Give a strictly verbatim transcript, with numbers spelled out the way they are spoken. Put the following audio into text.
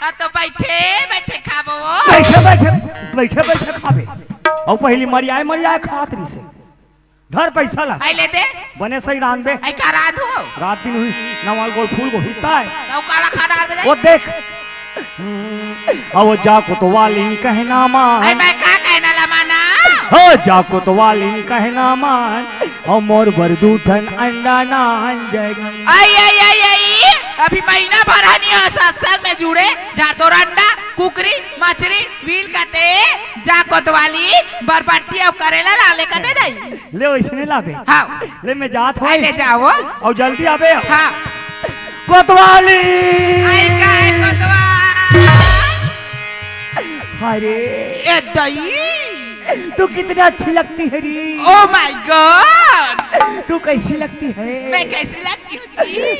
अब तो बइठे बइठे खाबो। बइठे बइठे, बइठे बइठे खाबे। अउ पहिली मरियाए मरियाए खात रहिसे। धर पइसा ला। अई ले दे। बने सही रांधबे। अई का रांधहूं? रात दिन होही, नवाल गोल फूल गोभी ताय। त काला खा डारबे दे। ओ देख। हम्म, अब जा कोतवालिन कहना मान। अई मैं का कहना ला माना? हो जा कोतवालिन कहना मान। अउ मोर बर दू ठन अंडा नान जय। अई, अई, अई, अई, अभी महीना भर हनी हो सत्संग में जुड़े, जा तोर अंडा, कुकरी, मछरी, वील कते, जा कोतवाली, बरबट्टी अउ करेला ला ले कते दई। ले वइसने लाबे। हाँ। ले मैं जात हों। अई ले जाओ। अउ जल्दी आबे। हाँ। कोतवाली। अई का हे कोतवाल? अरे। ए दई। तू कितनी अच्छी लगती है री। Oh my God। तू कैसी लगती है? मैं कैसी लगती हूँ जी?